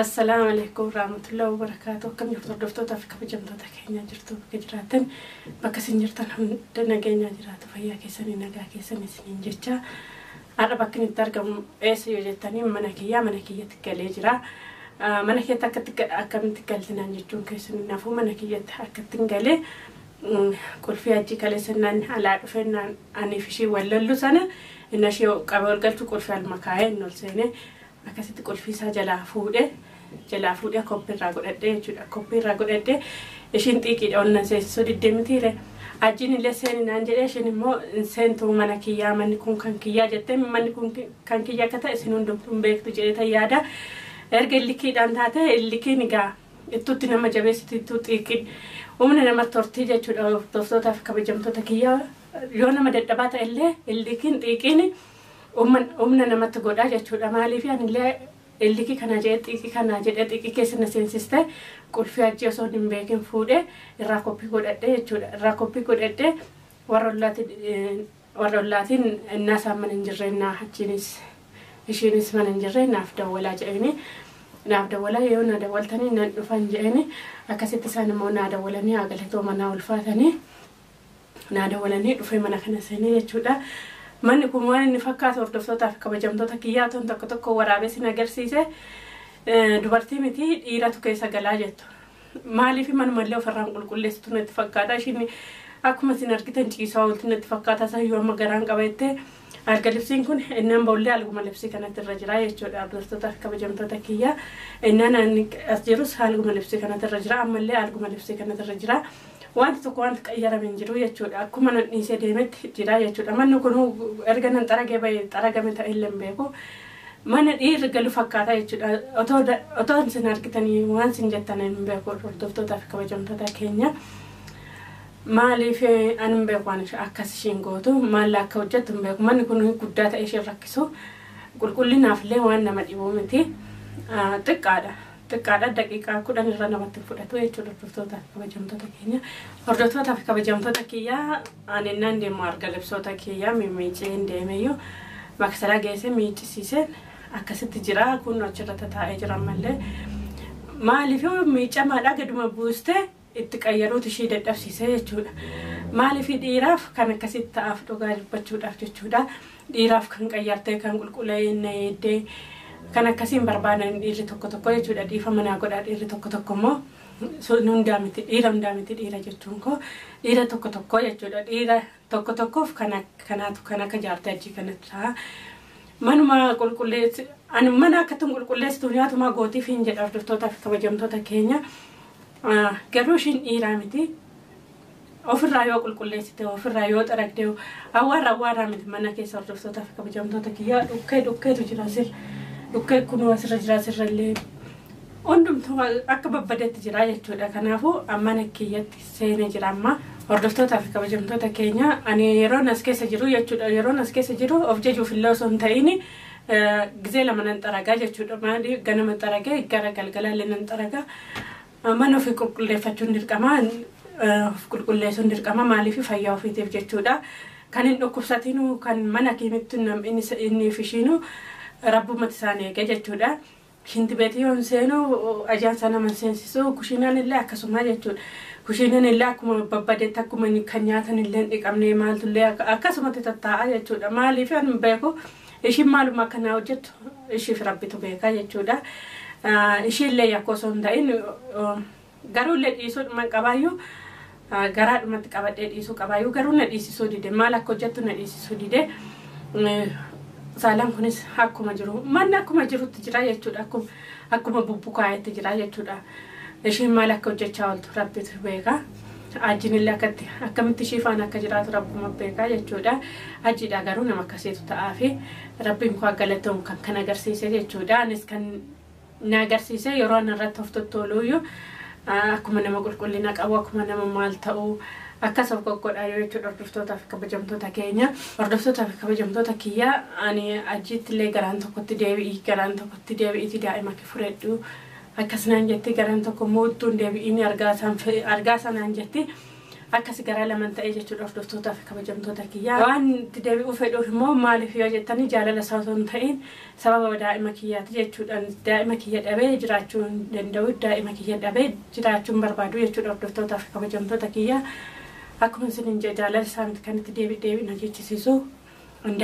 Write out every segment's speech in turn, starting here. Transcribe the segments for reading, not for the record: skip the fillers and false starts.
Assalaamu alaikum warahmatullahi wabarakatuh. Akkam jirtu hordoftoota fi kabajamtoota keenya jirtu bakka jiraattan bakka isin jirtan hunda nageenyaa jiraatu fayyaa keessanii nagaa keessanii isiniin jecha har'a bakka inni itti argamu eessa yoo jettanii mana kiyyaa mana kiyyatti galee jira. Mana kiyyatti akkatti akkamitti galtinaan jechuun keessan naafuu mana kiyyatti akkatti galee qulfii achi kaleessannaan alaa dhufennaan aniif ishii wal lollu sana inni ishee qabee ol galchu qulfii alma kaa'ee inni ol seenee akkasitti qulfii isaa jalaa fuudhee koppii irraa godhadhee jechuudha. Koppii irraa godhadhee ishiin xiiqiidha ol na seensisuu diddee Ajiin illee seeninaan jedhee ishiin immoo seentuu mana kiyyaa manni kun kan kiyyaa jettee manni kun kan kiyyaa akka ta'e isin hundumtuu hin beektu jedhee tan yaada. Erga illikiidhaan taate illikiin egaa ittuutti nama jabeessitu ittuu xiiqiin humna namatti hortii jechuudha. Hordoftootaa fi kabajamtoota kiyyaa yoo nama dadhabaa ta'e illee illikiin xiiqiin humna namatti godhaa jechuudha. Maaliif anillee illikii kana jedhee xiiqii kana jedhee xiiqii keessa na seensiste qulfii ajji osoo hin beekin fuudhee irraa koppii godhadhee jechuudha. Irraa koppii godhadhee warra ollaatiin innaa isaan mana hin jirre innaa achiinis ishiinis mana hin jirre naaf dawwalaa jedhanii naaf dawwalaa yoo na dawwaltanii nan dhufan jedhanii akkasitti isaan immoo naa dawwalanii haa galatoo manaa ulfaatanii naa dawwalanii dhufee mana kana seenee jechuudha. Manni kun waan inni fakkaatu hordoftootaa fi kabajamtoota kiyyaa toon tokko tokko waraabee sin agarsiise dubartii miti dhiiratu keessa galaa jettu. Maaliif manumallee ofirraan qulqulleessitu natti fakkaata. Ishiin akkuma isin argitan ciisaa oolti natti fakkaata. Sayyoo amma garaan qabattee alga libsiin kun innaan boollee alguma libsii kanatti irra jira jechuudha. Hordoftootaa fi kabajamtoota kiyyaa innaan as jirus alguma libsii kanatti irra jira. Ammallee alguma libsii kanatti irra jira. Wanti tokko wanti qayyarame hin jiru jechuudha. Akkuma nan dhiisee deemetti jira jechuudha. Manni kun erga nan xaragee bahee xaragame ta'e illee hin beeku. Mana dhiirri galu fakkaata jechuudha. Otoo isin argitanii waan isin jettan hin beeku hordoftootaa fi kabajamtoota keenya. Maaliif ani hin beeku waan akkas ishiin gootu maal akka hojjettu hin beeku. Manni kun guddaa ta'e isheen rakkisu qulqullinaaf illee waan nama dhibu miti. Xiqqaadha. Xiqqaadha daqiiqaa 10 irra namatti fudhatu jechuudha hordoftootaa fi kabajamtoota keenya. Hordoftootaa fi kabajamtoota kiyyaa ani innaan deemu arga libsoota kiyyaa mimmiicee hin deemeyyuu maksaraa geessee miiccisiiseen akkasitti jira kun achirra taa'ee jira ammallee. Maaliif miicamaadhaa gaduma buustee itti qayyaruutu ishii dadhabsiisee jechuudha. Maaliif dhiiraaf kan akkasitti ta'aaf dhugaa dubbachuudhaaf jechuudha. Dhiiraaf kan qayyartee kan qulqullaa'inna eeddee kan akkasiin barbaadan dhiirri tokko tokko jechuudha. Dhiifa manaa godhaa dhiirri tokko tokko immoo hundaa miti dhiira hundaa miti dhiira jechuun koo dhiira tokko tokko jechuudha. Dhiira tokko tokkoof kanaatu kan akka jaartee ajii kanatti ta'a. Manuma qulqulleessi ani mana akkattiin qulqulleessitu nyaatuma gootiif hin jedha hordoftootaa fi kabajamtoota keenya. Garuu ishiin dhiiraa miti. Ofirraa yoo qulqulleessite ofirraa yoo xaragde awwaarra awwaarraa miti mana keessa hordoftootaa fi kabajamtoota kiyyaa dhukkee dhukkeetu jira asirra. Dhukkee kunuu asirra jira asirra illee hundumtuu akka babbadeetti jira jechuudha. Kanaafuu mana kiyyatti seenee jira amma. Hordoftootaa fi kabajamtoota keenya ani yeroon as keessa jiru jechuudha. Yeroon as keessa jiru of jajuuf illee osoo hin ta'in gizee lama nan xaragaa jechuudha. Maali ganama xaragee gara galgalaa illee nan xaragaa. Mana ofii qulqulleeffachuun dirqama. Of qulqulleessuun dirqama maaliif fayyaa ofiitiif jechuudha. Kan hin dhukkubsatinuu kan mana keemitti inni fi ishiinuu rabbumatti isaan eege jechuudha. Shinti beetii yoon seenu ajaansa nama seensisu kushiinaan illee akkasuma jechuudha. Kushiinaan illee akkuma babbadeetti akkuma kan nyaatan illee hin dhiqamne maaltu illee akkasumatti tattaa'a jechuudha. Maaliif ani beeku ishiin maaluma akkanaa hojjettu ishiif rabbitu beeka jechuudha. Ishiillee yakka osoo hin ta'in garuu illee dhiisuu qabaayyuu garaadhumatti qabadhee dhiisuu qabaayyuu garuu na dhiisisuu dide maal akka hojjettu na dhiisisuu dide. Saalaan kunis akkuma jiru manni akkuma jirutti jira jechuudha. Akkuma bubbukaa'etti jira jechuudha. Ishiin maal akka hojjechaa ooltu rabbitu beeka. Ajiin illee akkatti akkamitti ishii faana akka jiraatu rabbuma beeka jechuudha. Ajiidha garuu nama akkasiitu ta'aa fi rabbiin koo galatoom kan kan agarsiise jechuudha. Anis kan na agarsiise yeroo ani irratti of tottoluuyyuu akkuma nama qulqullina qabu akkuma nama maal ta'u akkas of goggodhaa jechuudha hordoftootaa fi kabajamtoota keenya. Hordoftootaa fi kabajamtoota kiyyaa ani ajiitti illee garaan tokkotti deebi'ii garaan tokkotti deebi'iiti daa'ima kee fudhadhu akkas naan jetti garaan tokko immoo uttuu hin deebi'iin argaa sanaan jetti. Akkas garaa lamaan ta'ee jechuudha hordoftootaa fi kabajamtoota kiyyaa. Waan itti deebi'uu fedhuuf immoo maaliif yoo jettanii jaalala isaa osoo hin ta'in sababa daa'ima kiyyaati jechuudha. Daa'ima kiyya dhabee jiraachuu hin danda'u, daa'ima kiyya dhabee jiraachuu hin barbaadu jechuudha hordoftootaa fi kabajamtoota kiyyaa. Akkuma isin hin jedhe jaalala isaa miti kan itti deebi'u na jechisiisu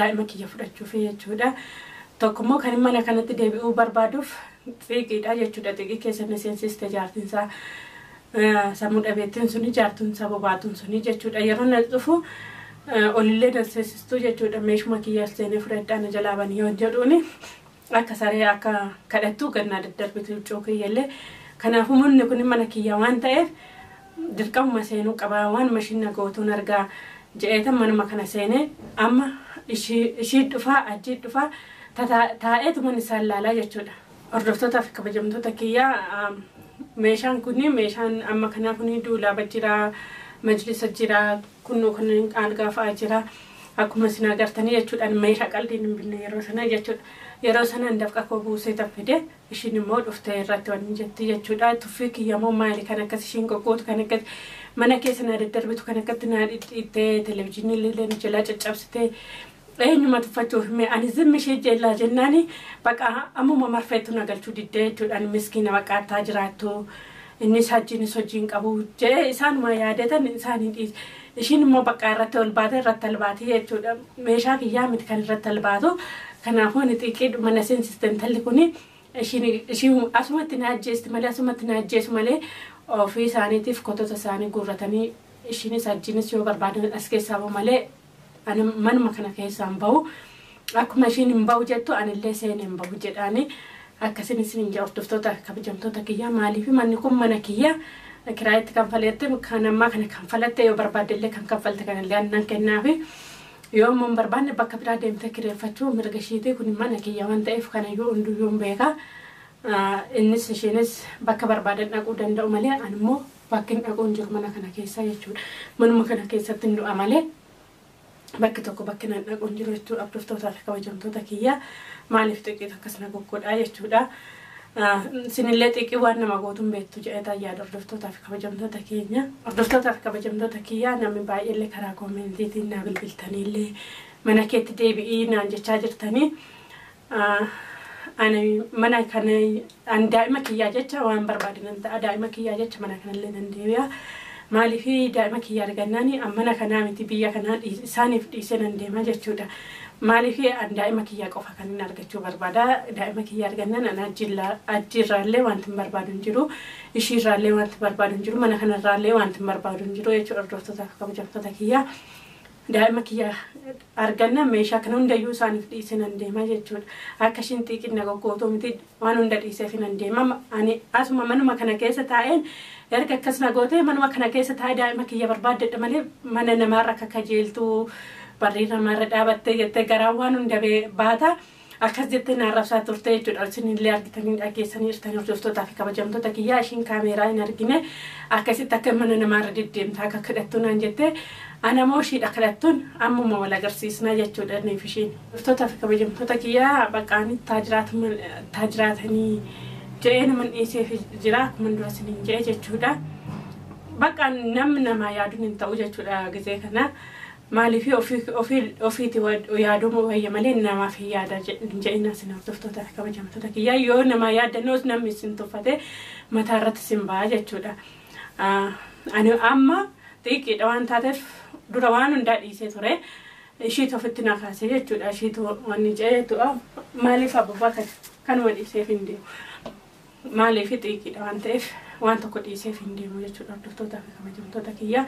daa'ima kiyya fudhachuuf jechuudha. Tokkommoo kan mana kanatti deebi'uu barbaaduuf xiiqiidha jechuudha. Xiiqii keessa na seensiste jaartinsaa. Sammuu dhabeettiin suni jaartuun sababaatuun suni jechuudha. Yeroo na dhufu olillee na seensistuu jechuudha. Meeshuma kiyya seenee fudhadhaa na jalaa bani yoo jedhuuni akka saree akka kadhattu gannaa daddarbitu huccuu kiyyallee. Kanaafuu manni kun mana kiyya waan ta'eef dirqamuma seenuu qaba waan mashiina gootuun argaa je'eetan manuma kana seenee amma ishii dhufaa ajjii dhufaa taa'eetu mana isaan laalaa jechuudha. Hordoftootaa fi kabajamtoota kiyyaa meeshaan kuni meeshaan amma kanaa kuni duulaaba jira, majlisa jira, kunnoo kanneen algaa fa'aa jira. Akkuma isin agartanii jechuudha meeshaa qaldiin hin binne yeroo sana jechuudha. Yeroo sana dafqa koo buusee taffide ishiin immoo dhuftee irratti waan jetti jechuudha. Tuffii kiyya immoo maali kan akkas ishiin goggootu kan akkas mana keessa naa daddarbitu kan akkatti naa dhidhiittee televizyiinii illee jalaa caccabsitee eenyuma tuffachuuf mee ani zimmi ishee jeellaa jennaani baqa ammuma marfeettu na galchuu diddee jechuudha. Ani miskiina baqaattaa jiraattu innis hajjiinis hojii hin qabu jedhee isaanuma yaadatan isaanii dhiise. Ishiin immoo bakka irratti ol baate irratti albaati jechuudha. Meeshaa kiyyaa miti kan irratti albaatu. Kanaafuu ani xiqqee mana seensiste intalli kuni ishiin asumatti na ajjeesti malee asumatti na ajjeesu malee ofii isaaniitiif kotota isaanii guurratanii ishiinis hajjiinis yoo barbaadan as keessaa bahu malee ani manuma kana keessaa hin bahu. Akkuma ishiin hin bahu jettu anillee seenee hin bahu jedhaani. Akkasin isin hin hordoftoota kabajamtoota kiyyaa maaliif manni kun mana kiyyaa kiraayitti kanfalatte kan ammaa kana kanfalatte yoo barbaadde kan kanfalte kanallee annan kennaafi yoo immoo hin barbaanne bakka biraa deemtee kireeffachuu mirga ishiitii kun mana kiyya waan ta'eef kanayyuu hunduyyuu hin beeka. Innis isheenis bakka barbaadan dhaquu danda'u malee ani immoo bakki hin dhaquu hin jiru mana kana keessa jechuudha. Manuma kana keessatti hin du'a malee bakki tokko bakki nan dhaqu hin jiru jechuudha. Hordoftootaa fi kabajamtoota kiyyaa maaliif xiqqeetu akkas na goggodhaa jechuudha. Isinillee xiqqii waan nama gootuun beektu jedhee yaada hordoftootaa fi kabajamtoota keenya. Hordoftootaa fi kabajamtoota kiyyaa namni baay'eellee karaa koomentiitiin naa bilbiltaniillee mana keetti deebi'ii naan jechaa jirtanii. Ani mana kana ani daa'ima kiyyaa jecha waan barbaade nan ta'a. Daa'ima kiyyaa jecha mana kanallee nan deebi'a. Maaliif daa'ima kiyya argannaani mana kanaa miti biyya kanaa isaaniif dhiisee nan deema jechuudha. Maaliif ani daa'ima kiyyaa qofa kan inni argachuu barbaada. Daa'ima kiyya argannaan ani ajjiirraallee wanti hin barbaadu hin jiru. Ishiirraallee wanti barbaadu hin jiru. Mana kanarraallee wanti hin barbaadu hin jiru jechuudha hordoftootaa fi kabajamtoota kiyyaa. Daa'ima kiyya argannaan meeshaa kana hundayyuu isaaniif dhiisee nan deema jechuudha. Akka ishiin xiiqinna goggootuu miti waan hunda dhiiseef nan deema. Ani asuma manuma kana keessa taa'een erga akkas na gootee manuma kana keessa taa'ee daa'ima kiyya barbaaddedha malee mana namaarra akka kajeeltuu barrii namaarra dhaabattee jettee garaan waan hunda baata. Akkas jettee na arrabsaa turte jechuudha. Isinillee argitanii dhageessanii jirtanii hordoftootaa fi kabajamtoota kiyyaa ishiin kaameeraa hin argine akkasitti akka mana namaarra deddeemtaa akka kadhattu naan jettee ana immoo ishiidha kadhattuun ammuma wal agarsiisnaa jechuudha niif ishiin. Hordoftootaa fi kabajamtoota kiyyaa baqaan taajiraatanii jedhee nama dhiiseef jira akkuma dura isiniin jedhe jechuudha. Baqaan namni namaa yaaduun hin ta'u jechuudha gizee kana. Maaliif ofiiti yaaduu wayya malee namaaf hin yaada hin jedhina isin hordoftootaa fi kabajamtoota kiyyaa yoo namaa yaaddannoos namni isin tuffate mataa irratti isin ba'a jechuudha. Ani amma xiqqeedha waan taateef dura waan hundaa dhiisee ture. Ishiitu ofitti na kaase jechuudha. Ishiitu wanni jedheetu maaliif abbabaa kanuma dhiiseef hin deemu. Maaliif xiqqeedha waan ta'eef waan tokko dhiiseef hin deemu jechuudha hordoftootaa fi kabajamtoota kiyyaa.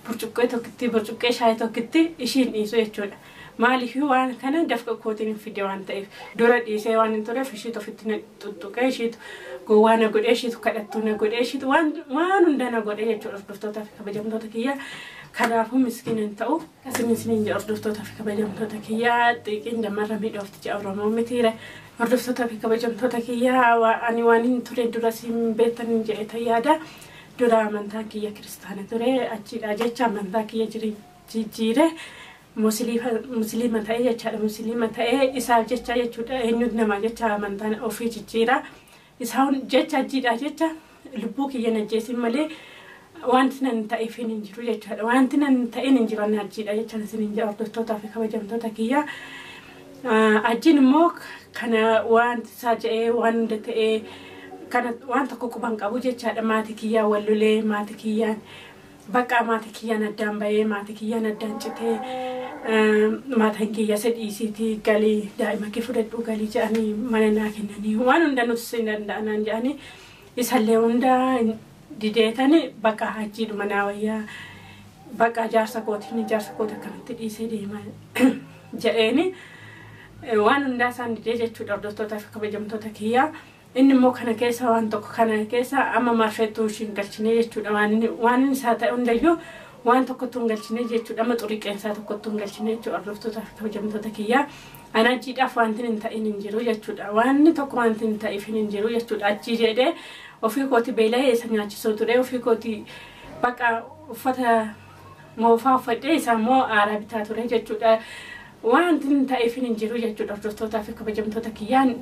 Burcuqqee tokkitti burcuqqee shaayii tokkitti ishiin dhiisu jechuudha. Maaliif waan kana dafqa kootiin hin fide waan ta'eef dura dhiisee waan hin tureef ishiitu ofitti na tuttuqee ishiitu gowwaa na godhee ishiitu kadhattuu na godhee ishiitu waan hunda na godhee jechuudha hordoftootaa fi kabajamtoota kiyyaa. Kanaafuu miskiina hin ta'u. Akkasuma isiniin jedha hordoftootaa fi kabajamtoota kiyyaa xiqqeen damarra miidhofti jedha Oromoo mitiire. Hordoftootaa fi kabajamtoota kiyyaa ani waan hin ture dura siin beektan jedhee yaada. Dura amantaan kiyya kiristaana ture achiidha jecha amantaa kiyya jijjiire musliima ta'e jechaadha. Musliima ta'e isaaf jecha jechuudha eenyutu nama jecha amantaan ofii jijjiira. Isaan jecha achiidha jecha lubbuu kiyya najjeesin malee Wanti nan ta'eef hin jiru jechuudha. Wanti nan ta'in hin jiru ajjiidha jechuudha isiniin jedha hordoftootaa fi kabajamtoota kiyya. Ajjiin immoo kana wanti isaa jedhee waan hunda ta'ee kana waan tokko quban qabu jechaadha. Maatii kiyyaan wal lolee, maatii kiyyaan bakka maatii kiyyaan addaan bahee, maatii kiyyaan addaan citee, maatiin kiyya sadhiisiitii galii daa'ima kee fudhadhuu galii jedhanii mana naa kennanii waan hunda nuti hin danda'anaan jedhanii isallee hunda dideetani bakka ajjiidhuma naa wayyaa bakka jaarsa kootiin jaarsa kooti akkamitti dhiisee deema jedheeni waan hundaa isaan didee jechuudha hordoftootaa fi kabajamtoota kiyyaa. Inni immoo kana keessa waan tokko kana keessa amma marfeettuu ishiin galchine jechuudha. Waan inni isaa ta'e hundayyuu waan tokkottuu hin galchine jechuudha. Amma xurii qeensaa tokkottuu hin galchine jechuudha hordoftootaa fi kabajamtoota kiyyaa. Ana ajjiidhaaf wanti hin ta'in hin jiru jechuudha. Wanni tokko wanti hin ta'if hin jiru jechuudha. Ajjii jedhee ofii kooti beela'ee isa nyaachisoo ture. Ofii kooti bakka uffata moofaa uffadhee isa immoo aaraa bitaa ture jechuudha. Wanti hin ta'eef hin jiru jechuudha hordoftootaa fi kabajamtoota kiyyaan.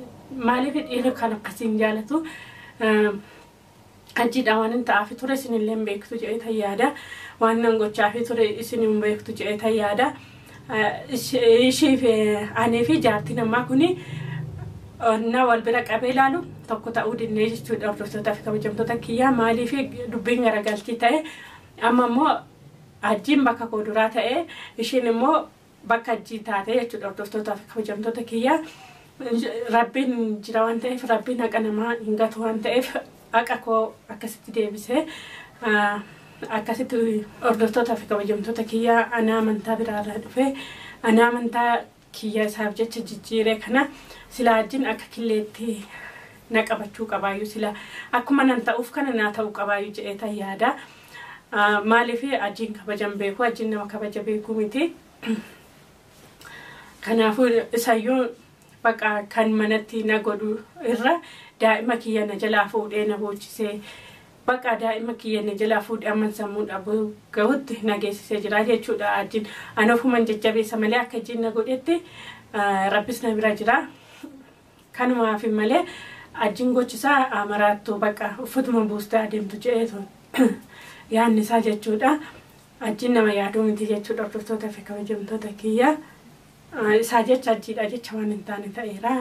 Maaliif dhiira kan akkasiin jaalatu ajjiidha waan hin ta'aafi ture isinillee hin beektu jedhee tan yaada. Waan nan gochaafi ture isin hin beektu jedhee tan yaada. Ishii fi anii fi jaartiin ammaa kuni na wal bira qabee ilaalu tokko ta'uu dinnee jechuudha hordoftootaa fi kabajamtoota kiyyaa. Maaliif dubbiin garagalchii ta'e amma immoo ajjiin bakka koo duraa ta'e ishiin immoo bakka ajjii taate jechuudha hordoftootaa fi kabajamtoota kiyyaa. Rabbiin jira waan ta'eef rabbiin haqa namaa hin gatu waan ta'eef haqa koo akkasitti deebisee akkasitti hordoftootaa fi kabajamtoota kiyyaa ana amantaa biraarraa dhufe ana amantaa kiyya isaaf jecha jijjiiree kana sila ajjiin akka killeetti na qabachuu qabaayyuu sila akkuma nan ta'uuf kana naa ta'uu qabaayyuu jedhee tan yaada. Maaliif ajjiin kabajan beeku ajjiin nama kabaja beeku miti. Kanaafuu isayyuu bakka kan manatti na godhu irra daa'ima kiyya na jalaa fuudhee na boochisee bakka daa'ima kiyya na jalaa fuudhee amman sammuu dhabuu gahutti na geessisee jira jechuudha ajjiin. Ani ofuman jajjabeessa malee akka ajjiin na godhetti rabbis na bira jira. Kanumaaf malee ajjiin gochisaa amaraattuu bakka uffatuma buustee adeemtu jedheetu yaadni isaa jechuudha. Ajjiin nama yaaduu miti jechuudha hordoftootaa fi kabajamtoota kiyya. Isaa jecha ajjiidha jecha waan hin taane ta'eera.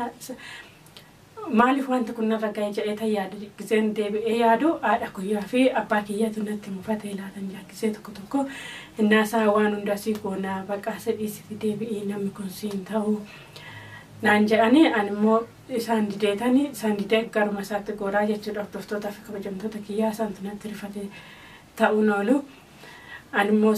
Maaliif wanti kun narra ga'e jedhee tan yaadu giseen deebi'ee yaadu haadha kiyyaa fi abbaa kiyyaatu natti mufatee laatan jaa gisee tokko tokko innaasaa waan hundaa sii goonaa bakka sadhiisitti deebi'ee namni kun siin ta'u naan jedhanii ani immoo isaan dideetanii isaan didee garuma isaatti gooraa jechuudha hordoftootaa fi kabajamtoota kiyyaa isaantu natti rifate ta'uun oolu. Ani immoo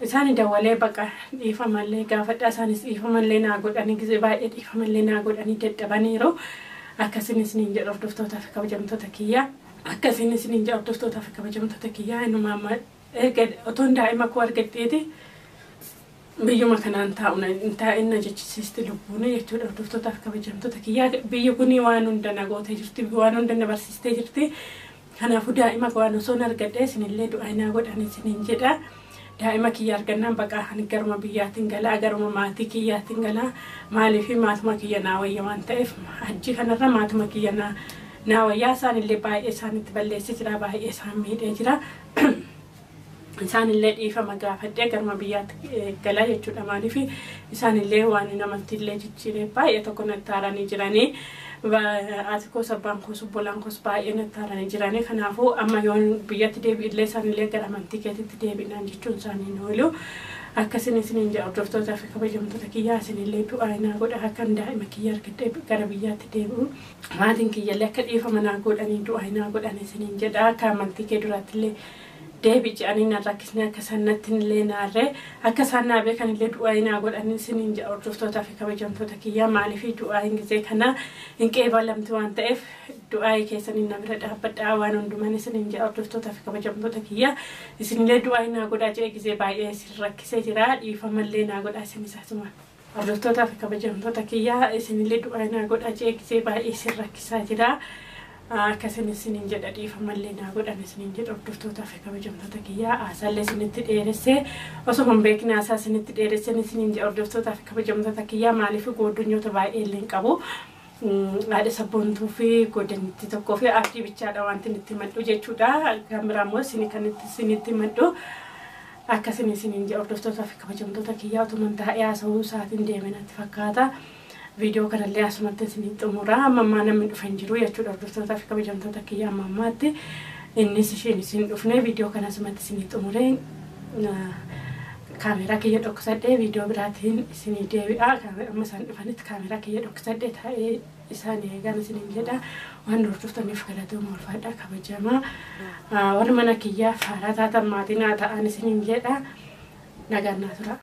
isaan dawwalee bakka dhiifamallee gaafadhaa isaanis dhiifamallee naa godhanii gisee baay'ee dhiifamallee naa godhanii dadhabaniiru. Akkasiin isiniin jedha hordoftootaa fi kabajamtoota kiyyaa. Akkasiin isiniin jedha hordoftootaa fi kabajamtoota kiyyaa. Inuma amma erga otoon daa'ima koo argadheeti biyyuma kanaan taa'u hin taa'in na jechisiisti lubbuun jechuudha hordoftootaa fi kabajamtoota kiyyaa. Biyyi kuni waan hunda na gootee jirti waan hunda na barsiistee jirti. Kanaafuu daa'ima waan osoo argadhee isinillee du'aa naa godhan isiniin jedha. Daa'ima kiyya argannaan bakka ani garuma biyyaatiin galaa garuma maatii kiyyaatiin galaa maaliif maatuma kiyya naa wayya waan ta'eef hajji kanarra maatuma kiyya naa wayyaa isaanillee baay'ee isaanitti balleessee jira baay'ee isaan miidhee jira. Isaanillee dhiifama gaafadhee garuma biyyaatti galaa jechuudha maaliif isaanillee waan amantiillee jijjiiree baay'ee tokko natti haaranii jiranii. Haati koos abbaan koos obbolaan koos baay'ee natti haaranii jiranii kanaafuu amma yoon biyyatti deebi'illee isaanillee gara amantii keetitti deebi'inaan jechuun isaanii hin oolu. Akkasiin isiniin jedha hordoftootaa fi kabajamtoota kiyyaa isinillee du'aa naa godha akkan daa'ima kiyya argadhee gara biyyaatti deebi'u. Maatiin kiyyallee akka dhiifama naa godhanii du'aa naa godhan isiniin jedha akka amantii kee duraattillee deebi jedhanii na rakkisne akka isaan natti illee naarree akka isaan naa beekan illee du'aa naa godhan isiniin jedha hordoftootaa fi kabajamtoota kiyyaa maaliif du'aa hin gisee kana hin qeebalamti waan ta'eef du'aa keessanii na bira dhaabbadhaa waan hundumaan isiniin jedha hordoftootaa fi kabajamtoota kiyyaa isinillee du'aa naa godhaa jedhe gisee baay'ee isin rakkisee jira dhiifamallee naa godhaa isin isaasuma. Hordoftootaa fi kabajamtoota kiyyaa isinillee du'aa naa godhaa jedhe gisee baay'ee isin rakkisaa jira. Akkasiin isiniin jedha dhiifamallee naa godhan isiniin jedha hordoftootaa fi kabajamtoota kiyyaa haasaallee isinitti dheeressee osoo hin beekne haasaa isinitti dheeresseen isiniin jedha hordoftootaa fi kabajamtoota kiyyaa maaliif gooddonyoota baay'ee illee hin qabu. Haadha sabboontuu fi godinatti tokkoo fi abdii bichaadha wanti itti maddu jechuudha. Kan biraa immoo isin kan isinitti maddu akkasini isiniin jedha hordoftootaa fi kabajamtoota kiyyaa otuma taa'ee haasa'uu isaatiin deeme natti fakkaata. Viidiyoo kanallee asumatti isinii xumura. Amma ammaa namni dhufe hin jiru jechuudha hordoftootaa fi kabajamtoota kiyyaa amma ammaatti. Innis isheen isin dhufne viidiyoo kana asumatti isinii xumuree kaameeraa kiyya dhoksadhee viidiyoo biraatiin isinii deebi'a. Amma isaan dhufanitti kaameeraa kiyya dhoksadhee taa'ee isaan eegan isiniin jedha. Waan hordoftaniif galatooma ulfaadha kabajamaa. Warri mana kiyyaa faaraa taatan maatii naa ta'an isiniin jedha. Nagaan naa tura.